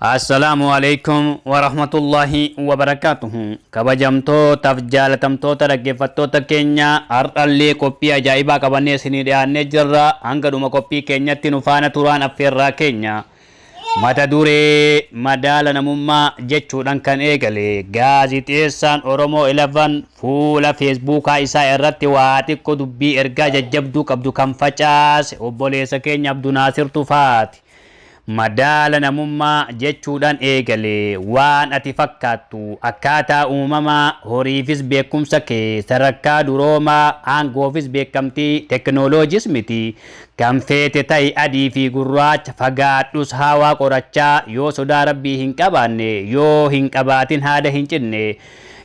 Assalaamu alaikum warahmatullahi wabarakaatuhu. Kabajamtootaaf jaalatamtoota dhaggeeffattoota keenya, har'allee qophii ajaa'ibaa qabannee isinii dhiyaannee jirra. Hanga dhuma qophii keenyatti nu faana turaan affeerraa keenya. Mata duree madaala namummaa jechuudhaan kan eegale gaazixeessaan Oromoo 11 fuula Feesbuukaa isaa irratti waa xiqqoo dubbii ergaa jajjabduu qabdu kan facaase obboleessa keenya Abdunaasir Tufaati. Madaala namummaa jechuudhaan eegale. Waan ati fakkaattu akkaataa uumamaa, horiifis beekumsa kee, sadarkaa duroomaa, aangoofis beekamtii, teknooloojis miti. Kan feete ta'i, adii fi gurraacha, fagaadhus haawaa qorachaa, yoo sodaa Rabbii hin qabaanne, yoo hin qabaatin haada hin cinne,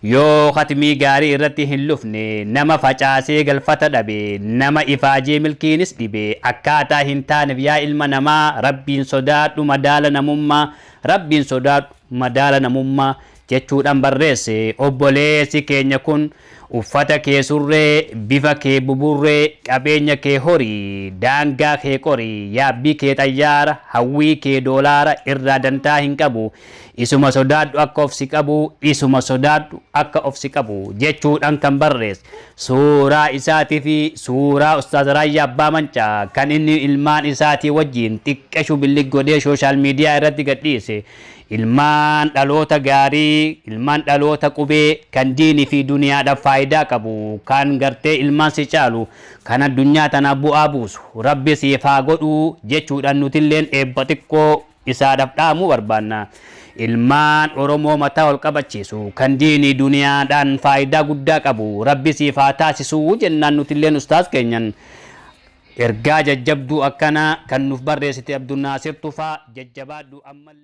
yoo khatmii gaarii irratti hin lufne, nama facaasee galfata dhabe, nama ifaajee milkiinis dhibe, akkaataa hin taaneef yaa ilma namaa, Rabbiin sodaadhu madaala namummaa, Rabbiin sodaadhu madaala namummaa jechuudhaan barreesse. Obboleessi keenya kun uffata kee surree, bifa kee buburree, qabeenya kee horii, daangaa kee qorii, yaabbii kee xayyaara, hawwii kee doolaara irraa dantaa hin qabu. Isuma sodaadhu akka of si qabu, isuma sodaadhu akka of si qabu jechuudhaan kan barreesse. Suuraa isaatii fi suuraa Ustaaz Raayyaa Abbaa Mancaa kan inni ilmaan isaatii wajjin xiqqashu billig godhee social media irratti gadhiise. Ilmaan dhaloota gaarii, ilmaan dhaloota qubee kan diinii fi duniyaadhaaf faayidaa qabu, kan gartee ilmaan si caalu, kan addunyaa tanaaf bu'aa buusu Rabbi siif haa godhu jechuudhaan nutilleen eebba xiqqoo isaadhaaf dhaamuu barbaanna. Ilmaan Oromoo mataa ol qabachiisu, kan diinii duniyaadhaan faayidaa guddaa qabu Rabbi siif haa taasisuu jennaan nutilleen ustaaz keenyan. Ergaa jajjabduu akkanaa kan nuuf barreessite Abdulnaasir Tufaa, jajjabaadhu ammallee.